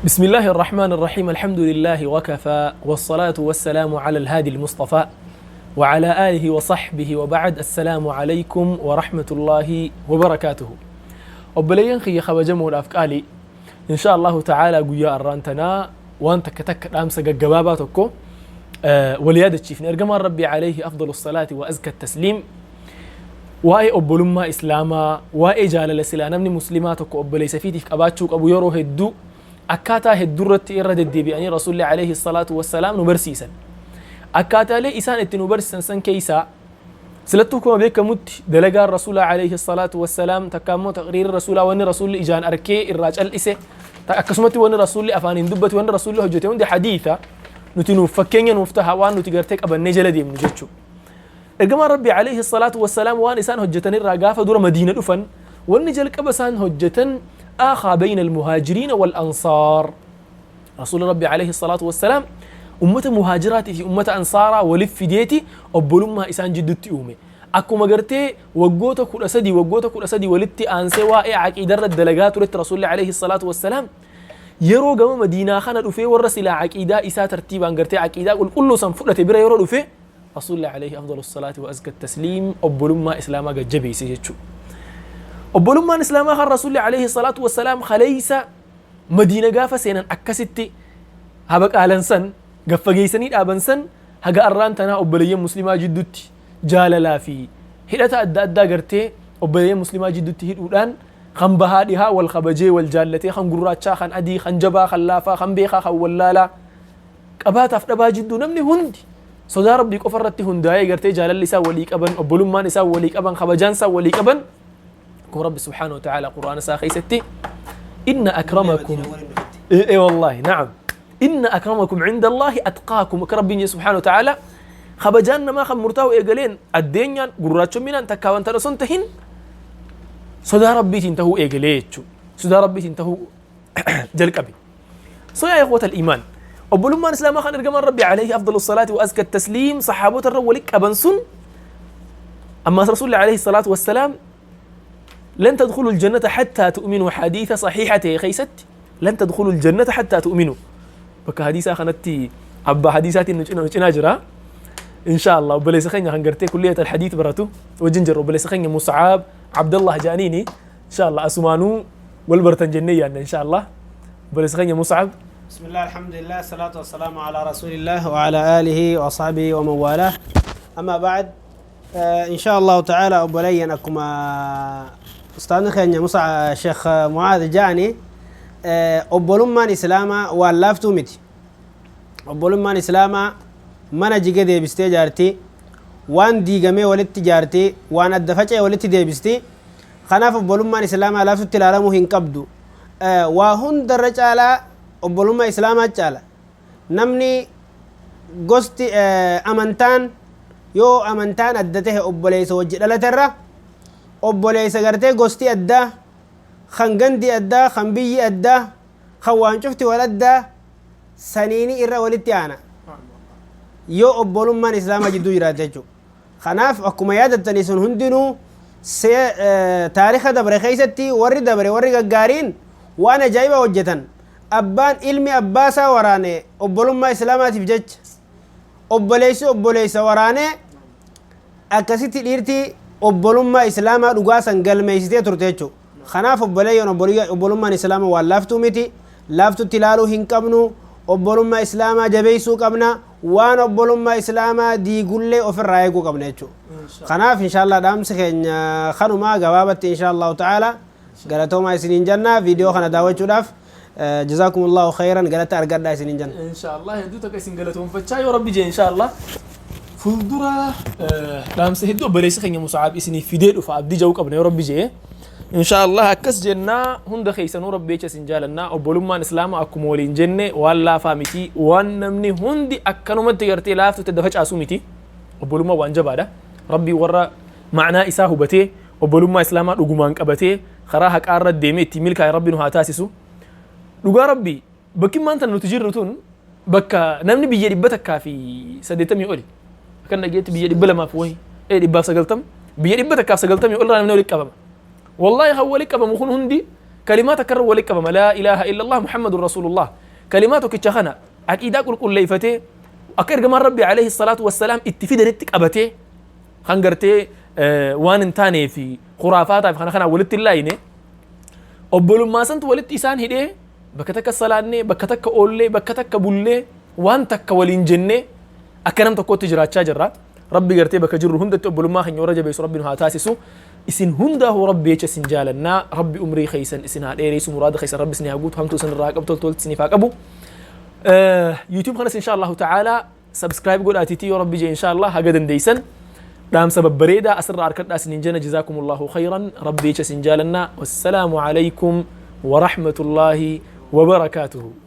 بسم الله الرحمن الرحيم. الحمد لله وكفى، والصلاة والسلام على الهادي المصطفى وعلى آله وصحبه، وبعد، السلام عليكم ورحمة الله وبركاته. Obboleeyyan kiyya kabajamoodhaaf qaalii, إن شاء الله تعالى guyyaa arraan tanaa waan takka takka dhaamsa gaggabaabaa tokko wal yaadachiifne. Ergamaan Rabbii عليه أفضل الصلاة وأزكى التسليم waa'ee obbolummaa Islaamaa, waa'ee jaalala silaa namni Muslimaa tokko obboleessa fiitiif qabaachuu qabu, yeroo hedduu akkaataa hedduurratti irra deddeebi'anii Rasuulli عليه الصلاة والسلام nu barsiisan. Akkaataalee isaan itti nu barsiisan san keessaa, silattuu akkuma beekamutti, dalagaan Rasuula عليه الصلاة والسلام takka immoo taqriirri Rasuulaa, wanni Rasuulli ijaan arkee irraa cal'ise, akkasumatti wanni Rasuulli afaaniin dubbate, wanni Rasuulli hojjete hundi hadiisa nuti nuuf fakkeenya nuuf taha, waan nuti gartee qabannee jala deemnu jechuudha. Ergamaan Rabbii عليه الصلاة والسلام waan isaan hojjetan irraa, gaafa dura Madiina dhufan wanni jalqaba isaan hojjetan آخى بين المهاجرين والأنصار. Rasuulli Rabbii عليه الصلاة والسلام ummata Muhaajiraatii fi ummata Ansaaraa waliif fideeti obbolummaa isaan jidduutti uume. Akkuma gartee waggoota 13 walitti aansee waa'ee aqiidarra dalagaa turetti, Rasuulli عليه الصلاة والسلام yeroo gama Madiinaa kana dhufee, warra silaa aqiidaa isaa tartiibaan gartee aqiidaa qulqulluu san fudhate bira yeroo dhufe, Rasuulli عليه أفضل الصلاة وأزكى التسليم obbolummaa Islaamaa gajjabeesse jechuudha. Obbolummaan Islaamaa kan Rasuulli عليه الصلاة والسلام kaleeysa Madiina gaafa seenan akkasitti habaqaalan san gaffageessanii dhaaban san, haga arraan tanaa obboleeyyan Muslimaa jidduutti jaalalaa fi hidhata adda addaa gartee obboleeyyan Muslimaa jidduutti hidhuudhaan, kan bahaa dhihaa wal kabajee wal jaallatee, kan gurraachaa, kan adii, kan jabaa, kan laafaa, kan beekaa, kan wallaalaa, qabaataaf dhabaa jidduu namni hundi sodaa Rabbii qofa irratti hundaa'ee gartee jaalalli isaa walii qaban, obbolummaan isaa walii qaban, kabajaan isaa walii qaban, akkuma Rabbi سبحانه وتعالى Qur'aana isaa keessatti إن أكرمكم, إيه والله نعم, إن أكرمكم عند الله أتقاكم. Akka Rabbiin سبحانه وتعالى kabajaan namaa kan murtaa'u eegaleen addeenyaan gurraachumminaan takkaa wanta osoo hin tahin sodaa Rabbiitiin tahuu eegalee jechuudha. Sodaa Rabbiitiin tahuu jalqabe. So يا إخوة الإيمان, obbolummaan Islaamaa kan ergamaan Rabbi عليه أفضل الصلاة وأزكى التسليم saxaabota irra walitti qaban sun, ammaas Rasuulli عليه الصلاة والسلام لن تدخلوا الجنة حتى تؤمنوا, حديث صحيحة keeysatti لن تدخلوا الجنة حتى تؤمنوا. Bakka hadiisaa kanatti abbaa hadiisaatiin nu cinaa jira. إن شاء الله obboleessa keenya kan gartee كلية الحديث baratu wajjin jirra, obboleessa keenya Musaab Abdallah Jaaniini. إن شاء الله asumaanuu wal bartan jennee yaadna إن شاء الله. Obboleessa keenya Musaab. بسم الله، الحمد لله، الصلاة والسلام على رسول الله وعلى آله وصحبه ومن والاه، أما بعد، إن شاء الله تعالى obboleeyyan, akkuma أستاذ keenya Musa Sheekh Mucaad Jaani, obbolummaan Islaamaa waan laaftuu miti. Obbolummaan Islaamaa mana jige deebistee jaarti, waan diigamee walitti jaarti, waan adda faca'e walitti deebisti. Kanaaf obbolummaan Islaamaa laaftutti ilaalamuu hin qabdu. Waa hundarra caalaa obbolummaa Islaamaa caala. Namni gosti, amantaan yoo amantaan adda tahe, obboleessa wajji dhalaterra obboleessa gartee gosti addaa, kan gandi addaa, kan biyyi addaa, kan waan cufti wal addaa saniini irra walitti aana yoo obbolummaan Islaamaa jidduu jiraate jechuudha. Kanaaf akkuma yaadattanii sun hundinuu taarika dabre keessatti warri dabre, warri gaggaariin waan ajaa'iba hojjetan. Abbaan ilmi abbaasaa waraane obbolummaa Islaamaatiif jecha, obboleessi obboleessa waraane. Akkasitti dhiirti obbolummaa Islaamaa dhugaa san galmeessitee turte jechuudha. Kanaaf obboleeyyan, obbolummaan Islaamaa waan laaftuu miti. Laaftutti ilaaluu hin qabnu. Obbolummaa Islaamaa jabeessuu qabna. Waan obbolummaa Islaamaa diigullee ofirraa eeguu qabna jechuudha. Kanaaf إن شاء الله dhaamsi keenya kanumaa gabaabatti. إن شاء الله تعالى galatoomaa isiniin jenna. Viidiyoo kana daawwachuudhaaf جزاكم الله خيرا, galata argadhaa isiniin jenna. إن شاء الله hedduu takka isin galatoonfachaa, yoo Rabbi jee إن شاء الله fuuldura dhaamsa hedduu obboleessi keenya Musaab isiniif fidee dhufa abdii ja'uu qabna yoo Rabbi jee. إن شاء الله akkas jennaa. Hunda keessanuu Rabbi jecha isin jaalannaa. Obbolummaan Islaamaa akkuma waliin jenne waan laafaa miti, waan namni hundi akkanumatti gartee laaftutti dafa caasuu miti. Obbolummaa waan jabaadha. Rabbii warra macnaa isaa hubatee obbolummaa Islaamaa dhugumaan qabatee karaa haqaa irra deemee ittiin milkaa'e Rabbi nu haa taasisu. Dhugaa Rabbi, bakki maanta nuti jirru tun bakka namni biyya 180 oli, akkan dhageetti biyya 200 fi wayi, 190, biyya 190 ol irraa namni walitti qabama. Wallaahi kan walitti qabamu kun hundi Kalimaa takka irra walitti qabama, laa ilaaha illallah Muhammadun rasuulullah. Kalimaa tokkicha kana aqiidaa qulqulleeyfatee, akka ergamaan Rabbi alayhi salaatu wassalaam itti fidanitti qabatee, kan gartee waan hin taanee fi khuraafaataaf kana kanaan walitti hin laayine, obbolummaa santu walitti isaan hidhee, bakka takka salaannee, bakka takka oollee, bakka takka bullee, waan takka waliin jennee akka nam tokkootti jiraachaa jirra. Rabbi gartee bakka jirru hundatti obbolummaa keenya warra jabeessu Rabbi nu haa taasisu. Isin hundaahuu Rabbi jecha isin jaalannaa. Rabbi umrii keessan isin haa dheeressu, muraada keessan Rabbi isin haa guutu, hamtuu isin irraa qabu, toltoolti isiniif haa qabu. YouTube kanas insha Allahu ta'ala subscribe godhaatiitii, yoo Rabbi jee, insha Allah haga dandeeysan dhaamsa babbareedaa asirraa harkadhaa isiniin jenna. Jazaakumullahu khayran. Rabbi jecha isin jaalannaa. Wassalaamu alaykum wa rahmatullaahi wa barakaatuhu.